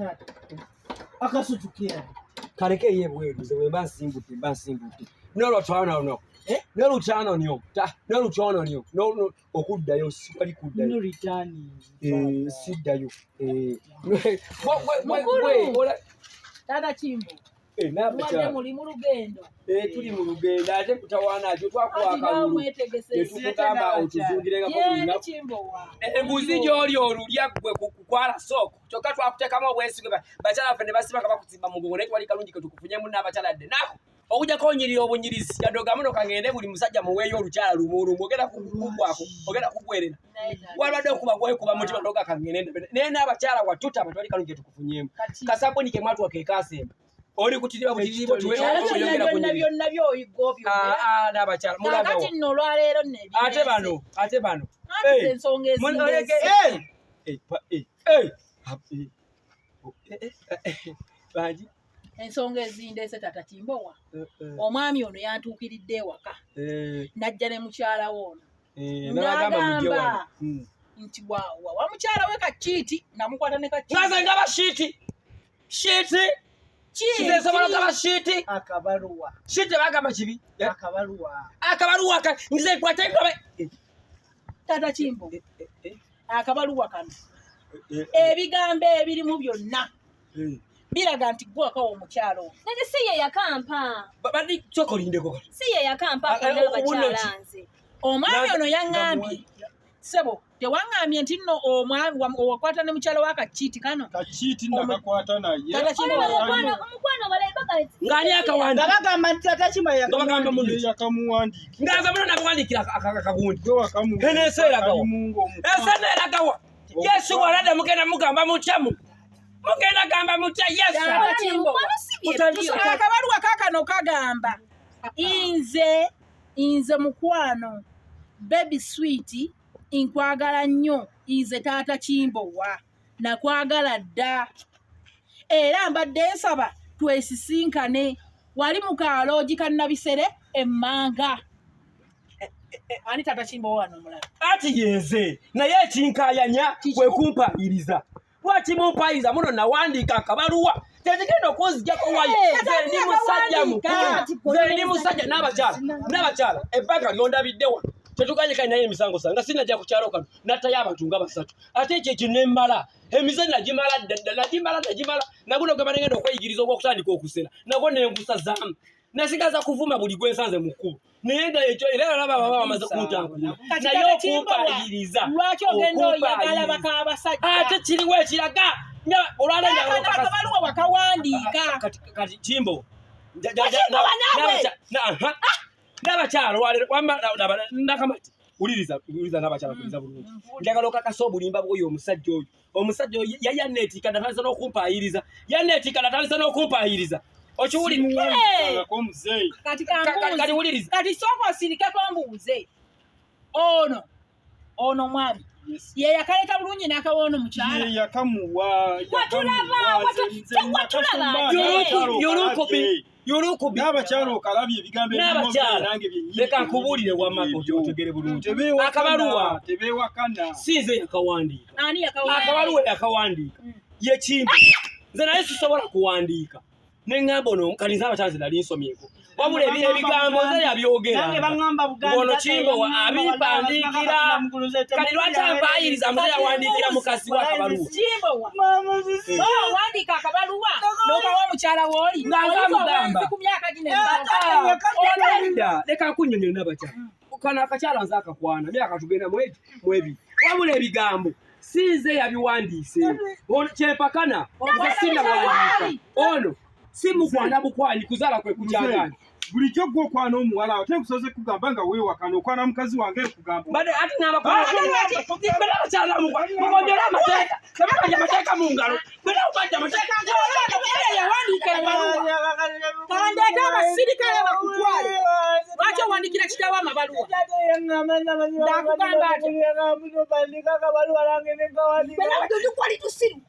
Taata, akasutukira. Kaleke ye bweru nze bwe mba nsimbudde mba nsimbudde. N'olutwano Eh? n'olutano nyo ta n'olutwano nyo okuddayo siwali kuddayo. No returning. Eh, siddayo. Eh, Mukulu. gwe Taata Kimbo, eh, mubadde n'abakyala. muli mu lugendo. Eh, tuli mu lugendo ate kutawaana kyo twakuwa Kati naawe akalulu. mwetegese. Ne tukugamba otuzungirengako buli Ye lunaku. Kimbowa. Enguzi gy'oli olulya ggwe kukwala sooko kyokka twakuteekamu obwesige bakyala ffe ne basiba nga bakusimba mugongo naye twali kalungi ke tukufunyemu n'abakyala dde naako okujjako onyirira obunyirizi yadde ogamuno kangende buli musajja muweeyo olukyala lumu lumu ogenda kugwako ogenda kugwerera Naye taata, walwadde okuba gwekuba mutima noga kangende ndabe naye n'abakyala watutaba twali kalungi ke tukufunyemu Kati- kasabuni ke mwatuwa ke kasemba oli kutiriba butiriba Era byonna oyongera byonna kunyirira byonna by'oyiga obyogera. Ah, ah, n'abakyala mulabawo Kaakati nno olwaleero nno ebintu ate bano ate bano Anti Eh. ensonga Mun- ezindeese. Eh! Eh, eh, eh, eh, oh, eh, eh, eh, bangi Ensonga ezindeese taata Kimbowa. Eh, eh, Omwami ono yantuukiridde ewaka eh, n'ajja ne mukyala we ono eh, n'abagamba mujje wano. N'agamba. Nti wa mukyala we kakiiti namukwata ne kakiiti. Ngaze ngaba shiiti shiiti nze nsobola okugaba shiiti Akabaluwa. shiiti bagamba kibi Eh, Akabaluwa. akabaluwa ka nze nkwate nkabe Taata Kimbo, Eh, akabaluwa kano eh, ebigambo ebirimu byonna eh. biraga nti gwe wakawa omukyala ono. Nze si ye yakampa. Badi sooka olindeko kati Si ye yakampa Ah, konna eh, abakyala nze. Omwami ono yaŋŋambye Nga ssebo tewaŋŋambye nti nno omwami wakwata ne mukyala wa kakiiti kano. Kakiiti nakakwata naye. Taata Kimbo Olaba wa- mukwano omukwano balabe baga Ng'ani akawandi Nga bagamba nti Taata Kimbo nga bagamba muno Ye yakamuwandiikira. nga nze muno nakuwandiikira akagundi Gwe wakamuwa. Eno ensi eragawa. Kalimu ng'omukwano. Ensi eno eragawa yesu bw'aladda mugenda mugamba mutya mu mugenda gamba mutya yesu Taata Kimbo. Mukwano si bye byo. Akabaluwa kaakano kagamba nze nze mukwano baby sweet nkwagala nnyo nze taata Kimbowa nakwagala dda era mbadde nsaba twesisinkane wali mu kaaloogi ka Nabisere emmanga. Ani taata Kimbowa wano omulala? Ati yenze naye ekinkayanya kwe kumpayiriza lwaki mumpayiriza muno nawandiika akabaluwa tekigenda okunzijako wayo nze ndi musajja mukulu nze ndi musajja n'abakyala n'abakyala ebbanga lyondabidde wano tetuganye kali naye emisango sanga sinajja ku kyalo kano nattayo abantu nga basatu ate ekyo ekyo nemmala emize nagimala dda dda nagimala nagimala naguno gwe banegenda okweyigiriza ogwokutandika okusera nagwo nengusazaamu nasigaza kuvuma buli gwe nsanze mu kkubo naye nga ekyo era alaba baba bamaze kuntankula Kati naye taata Kimbowa, okumpayiriza lwaki ogenda oyagala okumpayiriza. bakaabasajja? Ate kiriwo ekiraga nga olwaleero Kaakano akabaluwa wakawandiika. kati kimbo Kimbowa naawe! n'abakyala olwaleero wamma nakamati wuliriza wuliriza n'abakyala kuliza bulungi njagala okakasa obulimba bw'oyo omusajja oyo omusajja oyo yaneetika natandisa n'okumpayiriza yaneetika natandisa n'okumpayiriza okiwulira Simuwandiikangako muzeeyi. Kati Kati kambuuze. wuliriza Kati sooka osirikeko mbuuze. Ono ono omwami Yes. ye yakaleeta bulungi n'akawa ono mukyala. Ye yakamuwa. Watulaba, yakamuwa. Nze watulaba. nakasoma, Yuluku- n'abakyala yulukubi okalabye. yulukubi N'abakyala okalabye ebigambo ebimu N'abakyala. nange byennyini. Leka nkubuulire wamma Ebyo. otegere bulungi Tebeewakana, akabaluwa tebeewakana. si nze yakawandiika Ani yakawa? akabaluwa yakawandiika ye kimbi nze naye sisobola kuwandiika neŋŋamba ono kati nze abakyala nze nali nsomyeko wabula ebigambo nze Nange yabyogeranga baŋŋamba Buganda. Ono Kimbowa abimpandiikira. Kati lwaki ampayiriza muze yawandiikira mukazi we akabaluwa Kimbowa. Owandiika akabaluwa n'okawa omukyala w'oli. Nga nze Oyinza amugamba. obwenzi ku myaka gino emeka? Olwenda leka nkunnyonnyole n'abakyala kano akakyala nze akakwana myaka tugenda mu egi mu ebiri wabula ebigambo si nze yabiwandiise Ono kyempakana nze sinnawandiika ono si mukwana bukwanyi kuzaala kwe kukyagaanyi Bulijjo gwe okwana omuwala ate nkusoze kugamba nga weewakana okwana mukazi wange nkugamba. Bade ate n'abakwano abakyala mugonjole amateeka temubanja amateeka mu ngalo bwena mubanja amateeka Ye yawandiika ebbaluwa. Kandeete abasirikale bakutwale. Lwaki owandiikira kitaawo amabaluwa? Ndakugamba atya? Ndakugamba Bwe nabadde kwali tusiru.